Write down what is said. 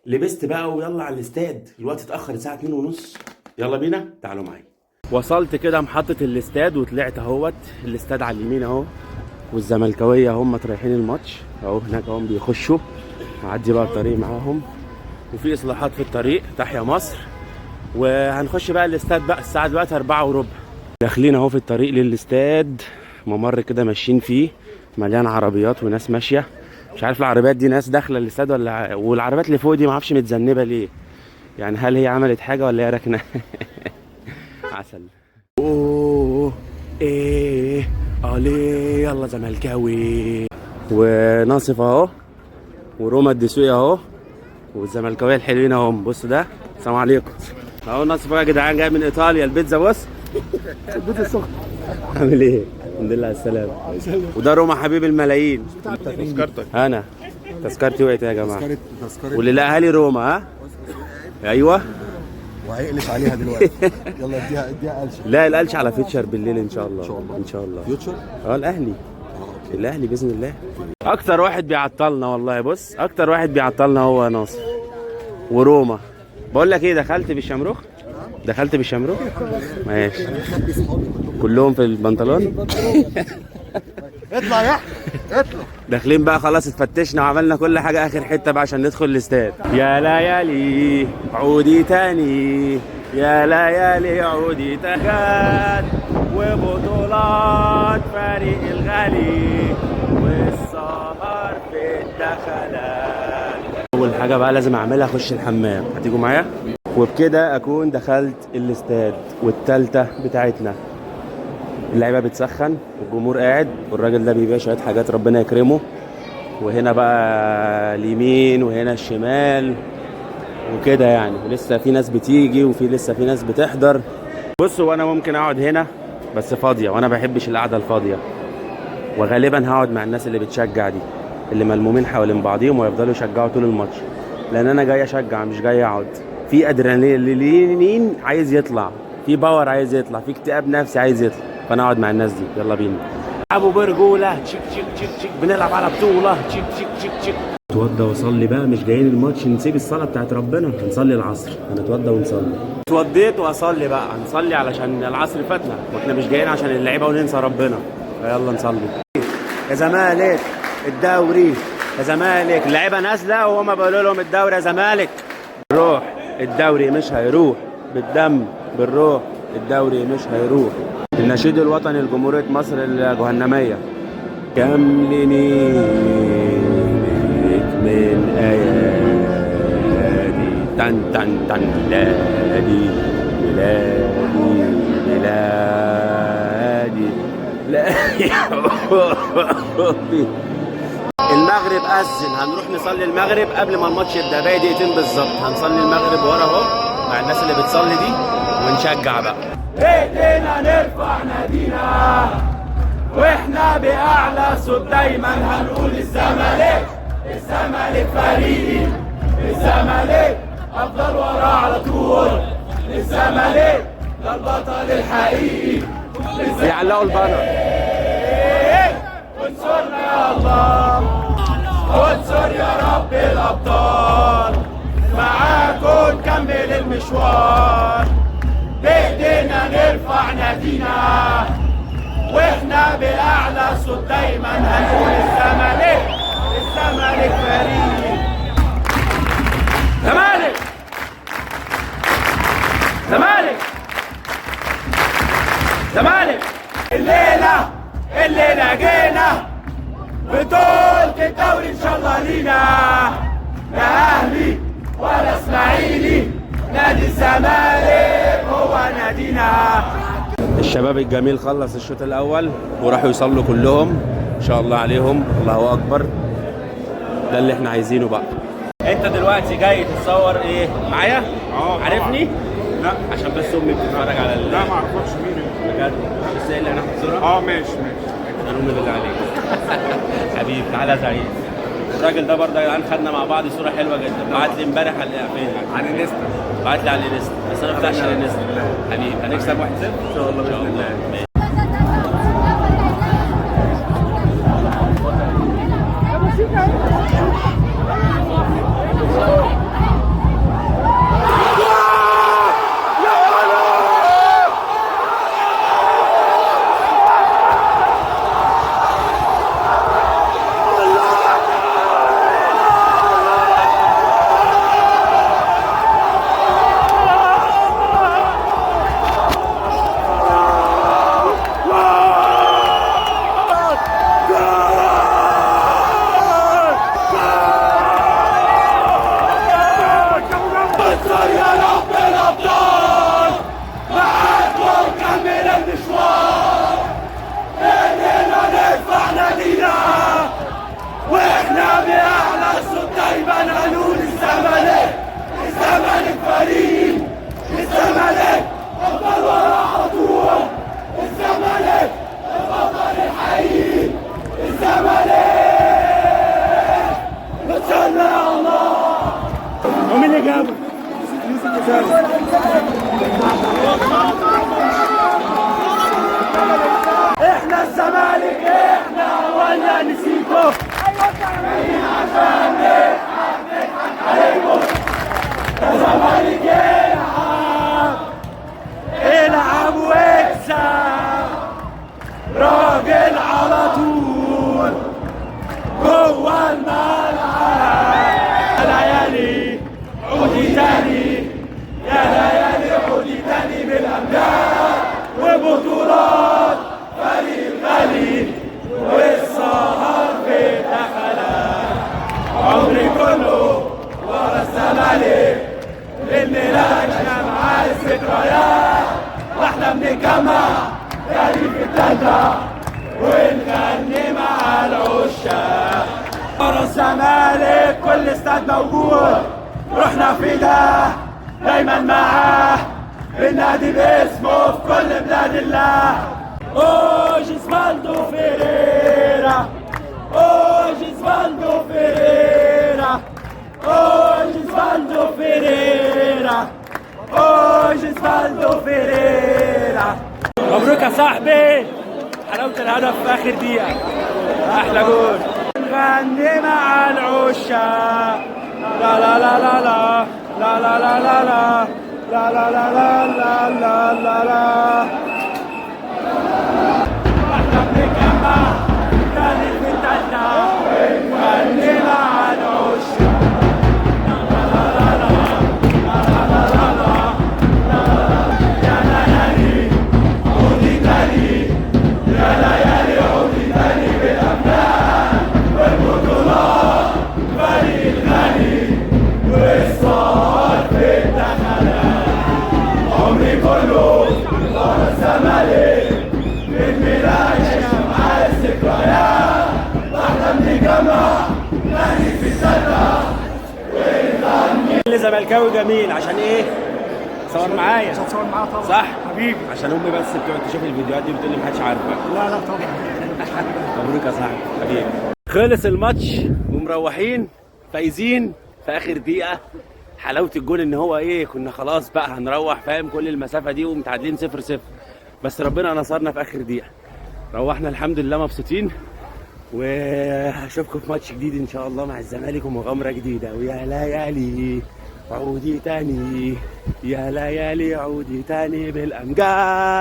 لبست بقى ويلا على الاستاد، الوقت اتاخر الساعة 2:30. يلا بينا، تعالوا معايا. وصلت كده محطة الاستاد وطلعت اهوت، الاستاد على اليمين اهو، والزملكاويه هم رايحين الماتش اهو هناك اهم بيخشوا. هعدي بقى الطريق معاهم، وفي اصلاحات في الطريق. تحيا مصر. وهنخش بقى الاستاد بقى الساعة دلوقتي 4:15. داخلين اهو في الطريق للاستاد، ممر كده ماشيين فيه مليان عربيات وناس ماشية. مش عارف العربيات دي ناس داخله الاستاد ولا، والعربيات اللي فوق دي معرفش متذنبه ليه، يعني هل هي عملت حاجة ولا هي راكنه؟ عسل. اوه ايه عليه، يلا زملكاوي. وناصف اهو، وروما الدسوقي اهو، والزملكاويه الحلوين اهم. بص ده، السلام عليكم. اهو ناصف يا جدعان جاي من ايطاليا. البيتزا بص، البيتزا السخنة. عامل ايه؟ الحمد لله على السلامة. وده روما حبيب الملايين. تذكرتك. انا تذكرتي وقعت يا جماعة. تذكرة. واللي لقاها لي روما. ها ايوه، وهيقلش عليها دلوقتي. يلا اديها اديها قلشه. لا القلش على فيوتشر بالليل ان شاء الله. ان شاء الله. ان شاء الله. فيوتشر. اه الاهلي. اه okay. الاهلي باذن الله. اكتر واحد بيعطلنا والله، بص اكتر واحد بيعطلنا هو ناصر وروما. بقول لك ايه، دخلت بالشمروخ؟ دخلت بالشمروخ؟ ماشي. انا مخبي اصحابي كلهم. كلهم في البنطلون. اطلع يا احمد اطلع. داخلين بقى خلاص، اتفتشنا وعملنا كل حاجة، اخر حتة بقى عشان ندخل الاستاد. يا ليالي عودي تاني، يا ليالي عودي تاني، وبطولات فريق الغالي والسهر في الدخلات. اول حاجة بقى لازم اعملها اخش الحمام، هتيجوا معايا؟ وبكده اكون دخلت الاستاد. والتالتة بتاعتنا، اللعيبة بتسخن والجمهور قاعد، والراجل ده بيبيع شوية حاجات ربنا يكرمه. وهنا بقى اليمين وهنا الشمال وكده يعني، ولسه في ناس بتيجي وفي لسه في ناس بتحضر. بصوا، وانا ممكن اقعد هنا بس فاضية، وانا ما بحبش القعدة الفاضيه، وغالبا هقعد مع الناس اللي بتشجع دي، اللي ملمومين حوالين بعضيهم ويفضلوا يشجعوا طول الماتش، لان انا جاي اشجع مش جاي اقعد. في ادرينالين عايز يطلع، في power عايز يطلع، في اكتئاب نفسي عايز يطلع، فانا اقعد مع الناس دي. يلا بينا. ابو برجوله تشيك تشيك تشيك تشيك، بنلعب على بطوله تشيك تشيك تشيك تشيك. اتوضى واصلي بقى، مش جايين الماتش نسيب الصلاة بتاعت ربنا، هنصلي العصر، هنتوضى ونصلي. اتوضيت واصلي بقى، هنصلي علشان العصر فاتنا، واحنا مش جايين عشان اللعيبة وننسى ربنا، فيلا نصلي. يا زمالك الدوري، يا زمالك. اللعيبة نازله وهما بيقولوا لهم الدوري يا زمالك. روح الدوري مش هيروح بالدم بالروح، الدوري مش هيروح. النشيد الوطني لجمهورية مصر الجهنمية. كم لنيلك من ايادي، تن تن تن، بلادي بلادي بلادي لا. المغرب أذن، هنروح نصلي المغرب قبل ما الماتش يبدأ، باقي دقيقتين بالظبط. هنصلي المغرب ورا اهو مع الناس اللي بتصلي دي، ونشجع بقى. ايدينا نرفع نادينا، واحنا بأعلى صوت دايما هنقول الزمالك، الزمالك فريقي، الزمالك افضل وراه على طول، الزمالك ده البطل الحقيقي. بيعلقوا ال banner. وانصرنا يا الله، وانصر يا رب الابطال، معاكم نكمل المشوار، بايدينا نرفع نادينا، واحنا باعلى صوت دايما هنقول الزمالك، الزمالك فريق. زمالك زمالك زمالك. الليلة الليلة جينا بطولة الدوري ان شاء الله لينا، لا اهلي ولا اسماعيلي، نادي الزمالك هو نادينا. الشباب الجميل خلص الشوط الاول وراحوا يصلوا كلهم، ان شاء الله عليهم، الله اكبر. ده اللي احنا عايزينه بقى. انت دلوقتي جاي تتصور ايه معايا؟ اه طبعاً. عارفني؟ لا. عشان بس امي بتتفرج على لا ما اعرفكش مين انت. بجد؟ بس ايه اللي هناخد صوره؟ اه ماشي ماشي. انا امي بالله عليك. حبيبي تعالى زعيم. الراجل ده برضه يا جدعان خدنا مع بعض صوره حلوة جدا، بعت لي امبارح على فين؟ على الانستا. بعت لي على الانستا، بس انا ما فتحتش الانستا. حبيبي هنكسب 1-0 ان شاء الله باذن الله. ماشي. جابه. احنا الزمالك احنا ولا نسيكو. عشان نضحك عليكم. الزمالك العب العب واكسب، راجل على طول جوه الملعب. يا ليالي عودي تاني، يا ليالي عودي تاني بالامجاد وبطولات فريق غالي والسهر في الدخلات. عمري كله ورا الزمالك، للميلاد مع الذكريات، واحنا بنتجمع تاني في التالتة ونغني مع العشاق. ورا الزمالك كل استاد موجود، رحنا في ده دايما معاه، بنادي باسمه في كل بلاد الله. او جيزفالدو فيريرا، او جيزفالدو فيريرا، او جيزفالدو فيريرا، او جيزفالدو فيريرا. مبروك يا صاحبي، حلاوة الهدف في آخر دقيقة، أحلى جول. نغني مع العشاق، لا لا لا لا لا لا لا لا لا لا لا لا لا لا لا لا لا. احنا بنتجمع تاني في التالتة ونغني مع العشاق. اللي زملكاوي جميل عشان ايه؟ صور معايا. عشان تصور معاه طبعا. صح؟ حبيبي. عشان امي بس بتقعد تشوف الفيديوهات دي بتقول لي محدش عارفك. لا لا طبعا. مبروك يا صاحبي حبيبي. خلص الماتش ومروحين فايزين في اخر دقيقة. حلاوة الجول ان هو ايه، كنا خلاص بقى هنروح فاهم كل المسافة دي ومتعادلين 0-0، بس ربنا نصرنا في اخر دقيقة. روحنا الحمد لله مبسوطين، وهشوفكم في ماتش جديد ان شاء الله مع الزمالك ومغامره جديدة. ويا ليالي عودي تاني، يا ليالي عودي تاني بالامجاد.